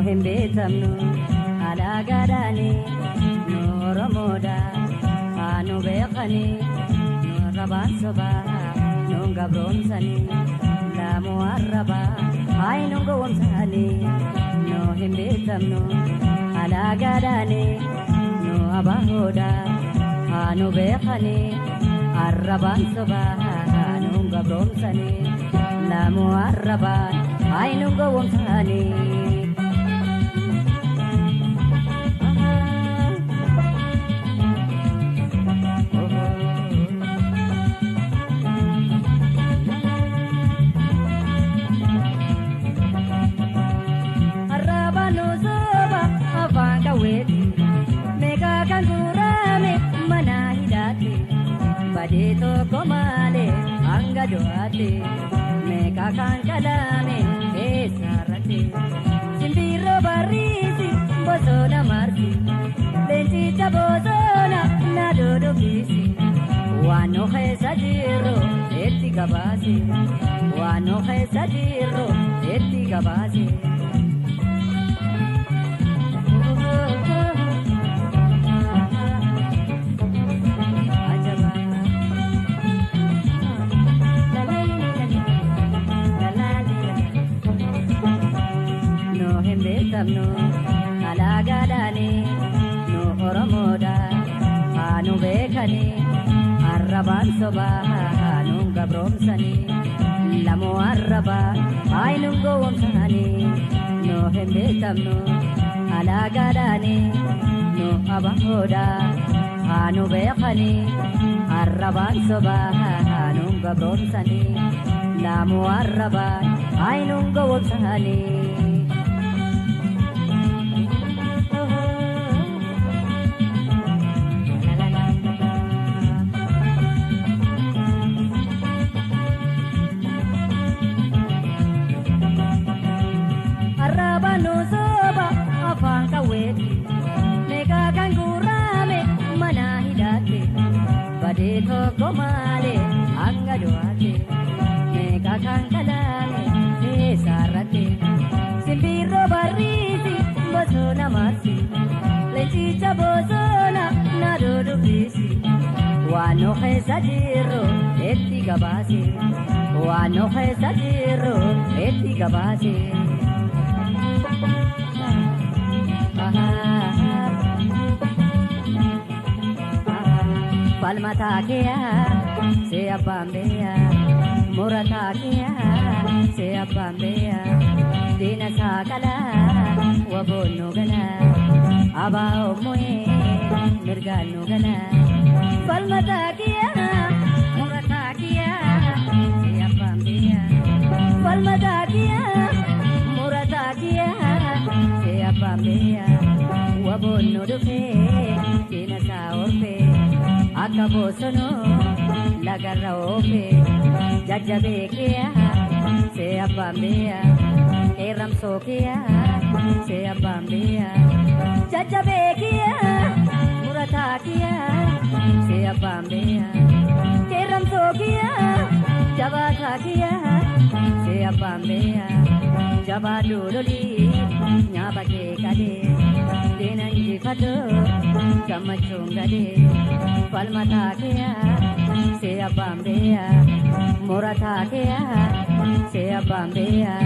Hin beekamnu alaagaadhaani, nu Oromoodha haa nu beekani. Nu arrabaan sobaa nuun gabroomsani, laamuu arrabaa haa nu gowwomsani. Nu hin beekamnu alaagaadhaani, nu abaahoodha haa nu beekani. Arrabaan sobaa nuun gabroomsani, laamuu arrabaa haa nu gowwomsani. Badee tokko malee hanga du'aatti, meeqa kan qalame eessarratti? Simbirroo barriisi bosona marsi, leencicha bosona na dodobisi. Waan nu keessa jirru itti gabaase, waan nu keessa jirru itti gabaase. Hin beekamnu alaagaadhaani, nu Oromoodha haa nu beekani. Arrabaan sobaa haa nu gabroomsani, lamoo arrabaa haa nu gowwomsani. Nu hin beekamnu alaagaadhaani, nu abahoodha haa nu beekani. Arrabaan sobaa haa nu gabroomsani, lamoo arrabaa haa nu gowwomsani. Arrabaan soba afaan qawweeti, meeqa kan guurame mana hidhaatti? Badee tokko malee hanga du'aatti, meeqa kan qalame eessarratti? Simbirroo barriisi bosona marsi, leencicha bosona na dodobisi. Waan nu keessa jirru itti gabaase, waan nu keessa jirru itti gabaase. Falmataa kiyaa si abbaan beeyaa, murataa kiyaa si abbaan beeyaa, diina saaqalaa waboon nu galaa, abaa ommo'ee mirgaan nu galaa. Falmataa kiyaa, murataa kiyaa si abbaan beeyaa, falmataa kiyaa, murataa kiyaa si abbaan beeyaa, waboon nu dhufee diina isaa orfee. Akka bosonoo lagarra oofee, jajjabee kiyaa see abbaan beeyaa, qeerramsoo kiyaa see abbaan beeyaa, jajjabee kiyaa, murataa kiyaa see abbaan beeyaa, qeerramsoo kiyaa, jabaataa kiyaa see abbaan beeyaa, jabaa duulolii nyaaba kee qalee, diina injifadhoo gammachuun galee. Falmataa kiyaa see abbaan beeyaa, murataa kiyaa see abbaan beeyaa,